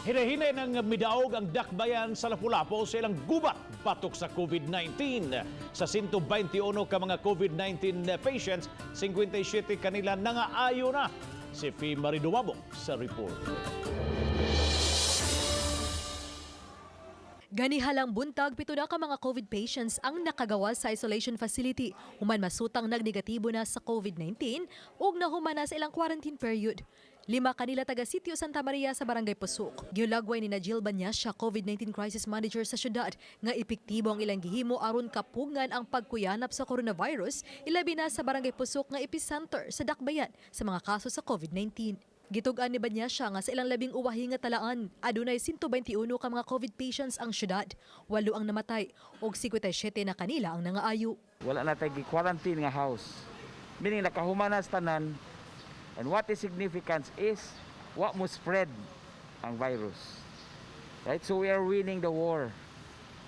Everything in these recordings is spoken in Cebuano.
Hinahinay ng midaog ang dakbayan sa Lapu-Lapu sa ilang gubat batok sa COVID-19. Sa 121 ka mga COVID-19 patients, 57 kanila nangaayo na. Si Fee Marie Dumabok sa report. Ganihalang buntag, 7 na ka mga COVID patients ang nakagawas sa isolation facility. Human masutang nagnegatibo na sa COVID-19 ug nahuman na sa ilang quarantine period. 5 kanila taga Sitio Santa Maria sa Barangay Pusok. Giulagway ni na Jill Banyasya, COVID-19 crisis manager sa syudad, nga epektibo ang ilang gihimo aron kapungan ang pagkuyanap sa coronavirus, ilabi na sa Barangay Pusok nga epicenter sa Dakbayan sa mga kaso sa COVID-19. Gitug-an ni Banyasya nga sa ilang 11 nga talaan, adunay 121 ka mga COVID patients ang syudad, 8 ang namatay ug 57 na kanila ang nangaayo. Wala na tay quarantine nga house. Meaning nakahuman na sa tanan. And what is significance is wa mo spread ang virus. Right? So we are winning the war.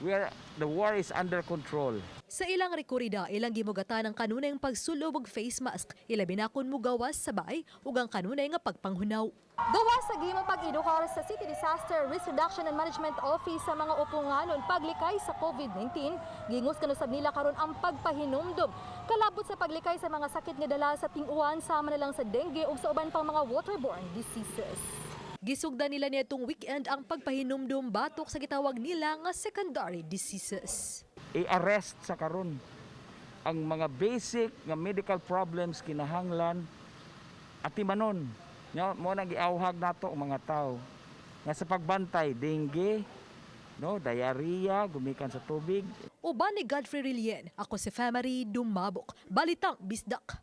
We are the war is under control. Sa ilang rekorida, ilang gimugatan ang kanunay nga pagsulob og face mask, ilabi na kun mugawas sa balay ug ang kanunay nga pagpanghunaw. Gawas sa gihimong pag-edukar sa City Disaster Risk Reduction and Management Office sa mga uponganon paglikay sa COVID-19, gingusgan usab nila karon ang pagpahinumdom kalabot sa paglikay sa mga sakit nga dala sa ting-uwan sama na lang sa dengue ug sa uban pang mga waterborne diseases. Gisugdan nila niadtong weekend ang pagpahinumdum batok sa gitawag nila nga secondary diseases. I-arrest sa karon ang mga basic nga medical problems, kinahanglan atimanon. No, mo nang giawhag nato ang mga tao nga sa pagbantay dengue, no, diarrhea gumikan sa tubig. Uban ni Godfrey Rilien, ako si Femary Dumabok. Balitang Bisdak.